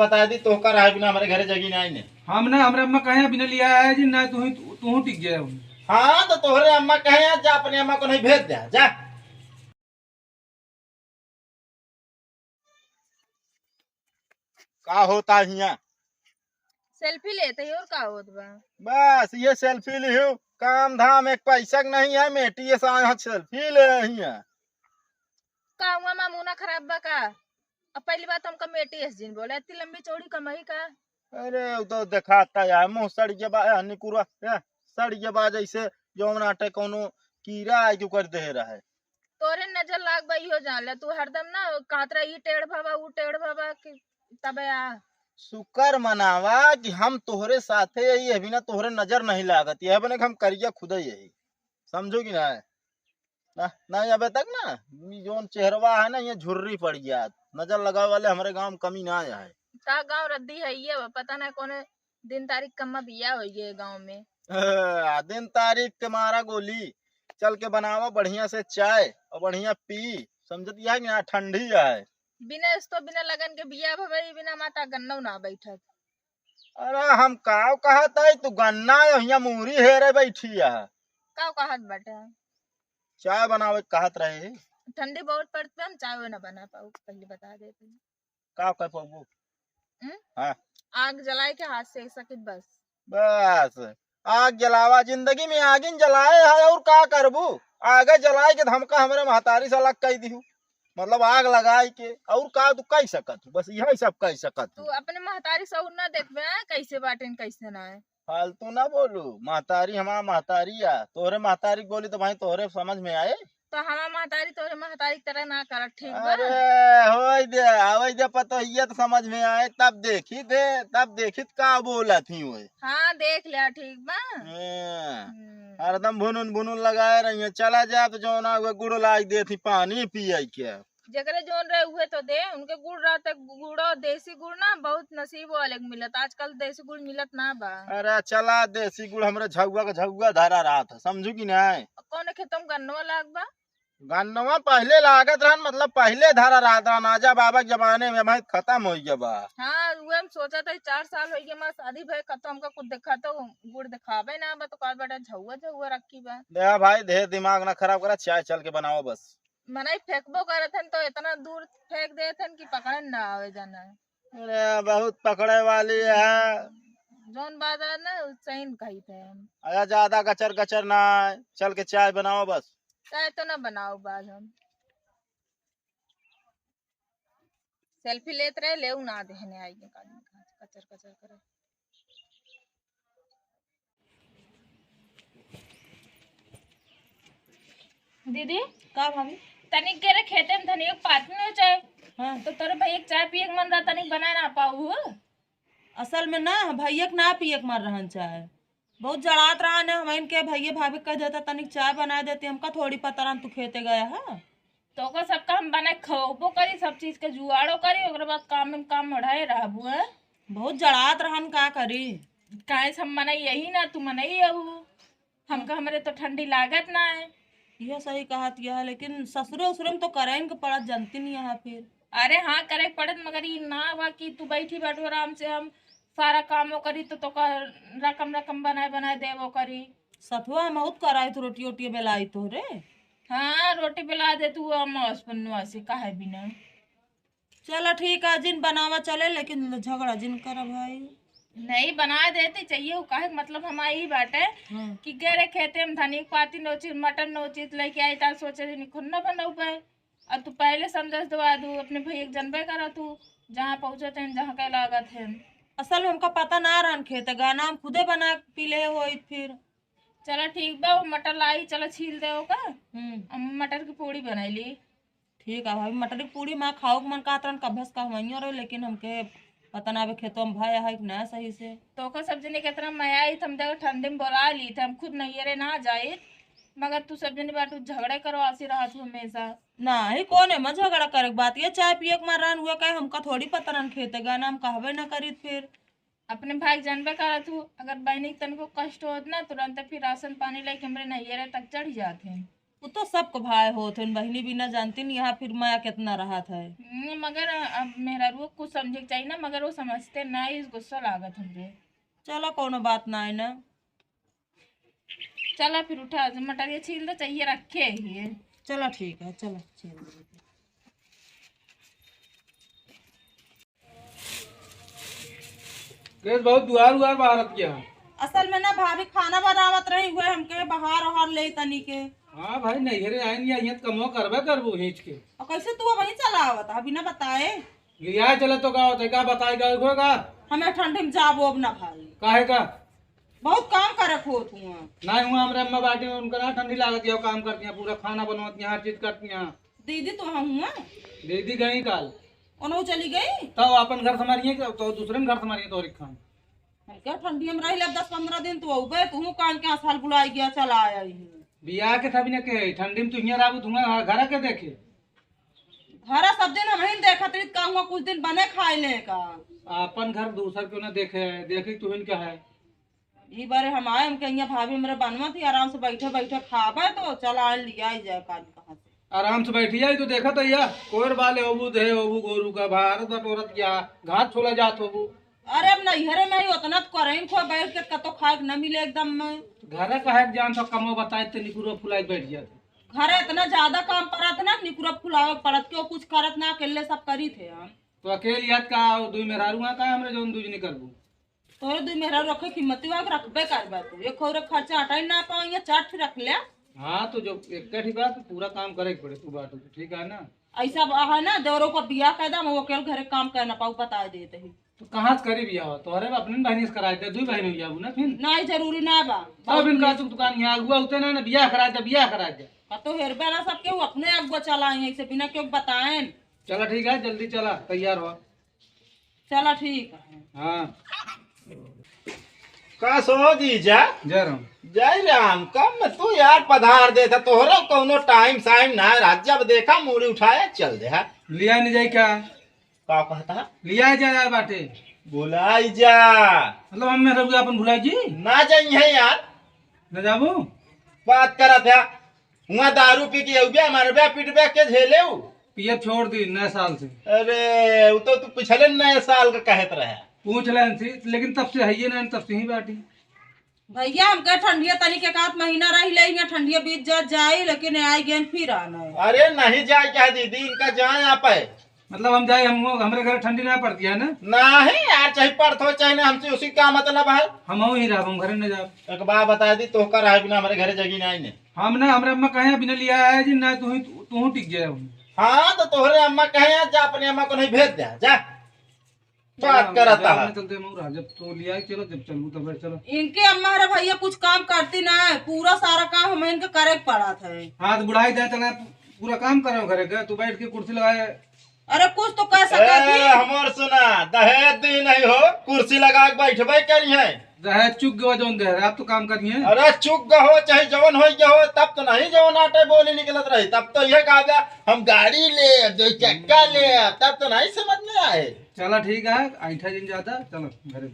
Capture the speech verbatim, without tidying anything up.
बता दी, तोहका रहे बिना हमरे घरे जगी नाहीं ने। हम ना, हमरे अम्मा कहे बिना लिया है जी, ना तू ही, तू, तू टिक जाए। हाँ, तो तोहरे अम्मा कहे, जा अपने अम्मा को नहीं भेज दे, जा। का होता हियाँ? सेल्फी लेते ही और का होत बा? बस ये सेल्फी लिहू, काम धाम एक पैसा के नहीं है, मेटी ये साथ सेल्फी ले रही है। का हुआ मामूना खराब बा का? अब पहली बात हमका मेटी एस जिन बोले, इतनी लंबी चौड़ी कमाई का? अरे, उ तो देखाता है, मुँह सड़ गया बा, निकुरा, ए, सड़ गया बा जैसे जौन आटे कौनो कीड़ा आए के कर दे रहे। तोरे नजर लाग बा, इहो जान ले, तू हरदम ना कहत रहा, "ई टेढ़ भवा, ऊ टेढ़ भवा," कि तबे आ। शुक्र मनावा कि हम तोहरे साथे यही, अभी ना तोहरे नजर नहीं लागत, यह बने कि हम करिया खुदा यही, समझो कि ना? ना, ना, अबे तक ना, ई जौन चेहरवा है ना, ये झुर्री पड़ गया। नजर लगावे वाले हमरे गाँव में कमी ना आया है। का गाँव रद्दी है ये बा, पता ना कौन दिन तारीख कम्मा बिया होई गए गाँव में। आ, दिन तारीख के मारा गोली, चल के बनावा बढ़िया से चाय और बढ़िया पी, समझत यह कि यहाँ ठंडी है। बिना इस तो बिना लगन के बिया भवे, बिना माता गन्नौ ना बैठत। अरे हम काव कहत है, तू गन्ना है, हियाँ मूरी हेरे बैठी है। काव कहत बाटे? चाय बनावे के कहत रहे। ठंडी बहुत पड़त बा, हम चाय ना बना पाऊ, पहले बता देते। काव कह पाबू? हम्म? हाँ। आग जलाए के हाथ से सकित बस। बस, आग जलावा, जिंदगी में आगिन जलाए है और का करबू? आगे जलाए के धमका हमरे महतारी से अलग कह दिहू, मतलब आग लगाए के, और का तू कह सकत हूँ? बस यही सब कह सकत तू हूँ। अपने महतारी से और ना देखबे, हाँ, कैसे बाटेन, कैसे ना है। फालतू ना बोलू, महतारी हमार महतारी आ, तोहरे महतारी के बोली तो भाई तोहरे समझ में आए। तो हमार महतारी तोहरे महतारी की तरह ना करत, ठीक बा? अरे, होई दे, आवई दे पतोहिया तो समझ में आए, तब देखी दे, तब देखी त का बोलत ही होए। हाँ, देख लिया, ठीक बा? हाँ। हम्म। हरदम भुनुन भुनुन लगाए रही है, चला जाए तो जौन आवे गुड़ लाई देत ही पानी पिए के। जेकरे जौन रहे उहे तो दे, उनके गुड़ रहते, गुड़ो देसी गुड़ ना बहुत नसीब वाले के मिलत, आजकल देसी गुड़ मिलत ना बा। अरे चला देसी गुड़ हमरे झउआ के झउआ धरा रहत है, समझू कि नहीं? कौन खेतों में गन्नवा लाग बा? गन्नवा पहले लागत रहन, मतलब पहले धरा रहत रहन, आजा बाबा के जमाने में भाई खत्म हो गया बा। हाँ, उहे हम सोचत है, चार साल हो गया हमार शादी भए, कतो हमका कुछ देखा तो गुड़ दिखावे ना बा, तो कहा बेटा झउआ झउआ रखी बा। दे भाई, ढेर दिमाग ना खराब करा, चाय चल के बनावा बस। मनई फेंकबो करत हन तो इतना दूर फेंक देत हन कि पकड़न ना आवे जाना है। अरे बहुत पकड़े वाली है। जौन बात है ना, उ सही न कही थे हम। अरे ज्यादा गचर गचर ना है, चल के चाय बनावा बस। चाय तो ना बनाओ बाज हम। सेल्फी लेत रहे, ले उ ना देहने आई है, काली कचर कचर करे। दीदी, का भाभी? तनिक के रे खेते में धनिया के पात नहीं हो चाहे। हाँ। तो तोरे भैया के चाय पिए के मन रहा, तनिक बना ना पाऊ हो? असल में ना, भैया के ना पिए के मन रहन चाहे। बहुत जड़ात रहा ने, हम इनके भैया भाभी के कह देता, "तनिक चाय बना देती, हमका थोड़ी पता रहन तू खेते गया है।" तो ओकर सबका हम बना के खवाबो करी, सब चीज के जुगाड़ो करी, ओकरे बाद काम में काम बढ़ाए रहबू है। बहुत जड़ात रहन, का करी? काहे से हम मनई यही ना, तू मनई यहू। हमका हमरे तो ठंडी लागत ना है। इहो सही कहत यह, लेकिन ससुरे उसुरे में तो करे के पड़त, जनती नहीं है फिर। अरे हाँ, करे के पड़त, मगर ई ना बा कि तू बैठी बाटू आराम से, हम सारा कामो करी तो तोका रकम रकम बनाए बनाए देबो करी। सतुआ हम बहुत कराई तो रोटी ओटी बेलाई तो रे। हाँ, रोटी बेला दे तू, हम पन्नुआ से काहे बिना। चला ठीक है, जिन बनावा चले, लेकिन झगड़ा जिन करा भाई। नहीं, बना देती चाहिए, वो काहे के मतलब हमारा ई बाटे हाँ। कि गेरे खेते में धनिक पाती नोचित, मटर नोचित लेके आई, तार सोचे जिन खुन्ना बनऊ पे। और तू पहले संदेश दवा दू अपने भैया के, जनबे करा तू, जहाँ पहुँचत हैं, जहाँ के लागत हैं। असल में हमका पता ना रहन खेते गए ना, हम खुदे बना के पी ले होई फिर। चला ठीक बा, वो मटर लाई, चला छील दे ओका। हम्म। हम मटर की पूड़ी बनाई ली। ठीक है भाभी, मटर की पूड़ी माँ खाओ के मन कहत रहन, कब्बे से कहवाइयो रहे, लेकिन हमके पता ना अबे खेतों में भया है कि ना सही से। तो ओकर सब जने के इतना मया आई, हम देखो ठंडी में बोला ली थे, हम खुद नैहरे ना जाई, मगर तू सब जने बाटू झगड़े करो आसी रहत हो हमेशा। ना ही कौन है मैं झगड़ा करे के बात, ये चाय पिए के मार रहन हुआ कहे, हमका थोड़ी पता रहन खेते गए ना, हम कहबे ना करीत फिर। अपने भाई के जानबे करत हूँ, अगर बहनी के तनिको कष्ट होत ना, तुरंत फिर राशन पानी लेके हमरे नैहरे तक चढ़ जात हैं। उ तो सबको भाई होत हन, बहिनी बिना जानती नहीं, यहाँ फिर माया कितना रहत है। हम्म, मगर अब मेहरारुओ कुछ समझे के चाहिए ना, मगर वो समझते ना, इस गुस्सा लागत हमरे। चलो, कोनो बात ना है ना। चला फिर उठा, मटरिया छील दो, चाहिए रखे ही है। चला ठीक है, चला छील दो। केस बहुत दुआर उआर बहारत किया। असल में ना भाभी खाना बनावत रही हुए, हमके बहार ओहार ले तनी के। हाँ भाई, नैहरे आइन या हियत कमो करबे करबू हिंच के। और कैसे तू वहीं चला आवत है बिना बताए? लिया चले तो का होता है, का बताए का होगा? हमें ठंडी में जाबो अब ना भाई। काहे का? बहुत काम करत होत हुआ। नहीं हुआ, हमरे अम्मा बाटी में उनका ना ठंडी लागत है, काम करती हैं, पूरा खाना बनवती हैं, हर चीज करती हैं। दीदी तो हुआ। दीदी गई काल। ओनहु चली गई? तब अपन घर संभारिए के, तो दूसरे में घर संभारिए तोहरी खान। हम क्या ठंडी में रह ले दस पन्द्रह दिन, तो अउबे तू कान के साल बुलाई गया, चला आया ही। बियाह के था बिना के, ठंडी में तू हियां रहबू, तू घर के देखे। घर सब दिन हम ही देखत रही, कहूँ कुछ दिन बने खाए ले का। अपन घर दूसर क्यों ना देखे, देखी तू ही क्या है। ई बारे हम आए, हम कहिया भाभी हमरे बनवा थी, आराम से बैठे बैठे खाबे तो चल आए लिया ही जाए काली कहाँ से। आराम से बैठी जाए तो देखा तो या कोर बाले होबू दे होबू गोरू का भारत बटोरत या घास छोला जात होबू। अरे अब नैहरे में ही उतना तो करें खो बैठ के कतो खाए के न मिले एकदम में। घर का है जान तो कमो बताए ते निकुरो फुलाई बैठ जाते। घर इतना ज्यादा काम पड़त ना, निकुरा फुलावे के पड़त, क्यों कुछ करत ना, अकेले सब करी थे हम। तो अकेले याद का आओ, दुई मेहरारू का हमरे जौन दूज नहीं करबू। तोरे दुई मेहरारू रखे कीमती वाग रखबे करबा तू। एक खौरे खर्चा हटाई ना पाओ, ये चार ठे रख ले। हाँ, तो जो एक ही बात, पूरा काम करे के पड़े, तू बात हो, ठीक है ना? ऐसा बा है ना, देवरों को बियाह कर दम, वो अकेले घरे काम कर ना पाऊ, बता देते ही। तो कहाँ से करी बियाह? तोहरे अपने बहनी से कराए दे, दुई बहन हो जाबू ना फिर। नहीं, जरूरी ना बा। तब इनका तू दुकान यहाँ अगुआ होते ना, ना बियाह कराए दे, बियाह कराए दे। का तो हेरबे ना सबके, वो अपने अगुआ चला आई है, इसे बिना क्यों बताएन। चला ठीक है, जल्दी चला, तैयार हो। चला ठीक है। हाँ। का सो जीजा? जय राम। जय राम। कम में तू यार पधार देता, तोहरा कौनो टाइम साइम ना रहा, जब देखा मूड़ी उठाए चल दे है। लिया नहीं जाए क्या? का कहता है? लिया जाए यार बाटे। बुलाई जा। मतलब हम में रहुआ अपन भुलाई जी? ना जाई है यार। ना जाबू? बात करत है। हुआ दारू पी के अउबे, मरबे, पिटबे, के झेले उ? पिए छोड़ दी नए साल से। अरे, उ तो तू पिछले नए साल का कहत रहे। पूछ लेन थी, लेकिन तब से है ये ना, तब से ही बाटी। भैया, हमके ठंडिया तनी के एकाध महीना रह ले, यहाँ ठंडिया बीत जा जाई, लेकिन आई गेन फिर आना है। अरे, नहीं जाए क्या दीदी, इनका जाए आप है। मतलब हम जाए, हम, हमरे घर ठंडी ना पड़ती है ना? नहीं यार, चाहे पड़त हो चाहे ना, हमसे उसी का मतलब है। हम ही रहब, हम घरे न जाब। एक बात बता दी, तोहका रहे बिना हमरे घरे जगी नहीं ने। हम ना, हमरे अम्मा कहे बिना लिया है जी, ना तू ही, तू ही टिक जाए। हाँ, तो तोहरे अम्मा कहे, जा अपने अम्मा को नहीं भेज दे, जा। बात करता है। चलते हम रहा, जब तो लिया, चलो, जब चलबू तब चलो। इनके अम्मा रे भैया कुछ काम करती ना है, पूरा सारा काम हमें इनके करे के पड़ा था। हाँ, तो बुढ़ाई दे चला, पूरा काम करो घरे के, तू बैठ के कुर्सी लगाए। अरे कुछ तो कह सकत ए, ही। हमर सुना, दहेज दी नहीं हो, कुर्सी लगा के बैठबे करी है। दहेज चुक गवा जौन दे रहे, आप तो काम करिए। अरे चुक गहो, चाहे जवन हो गया हो, तब तो नहीं जवन आटे बोली निकलत रही, तब तो ये कहा जा, हम गाड़ी ले, दो चक्का ले, तब तो नहीं समझ में आए। चला ठीक है, ऐठा जिन जाता, चलो घरे।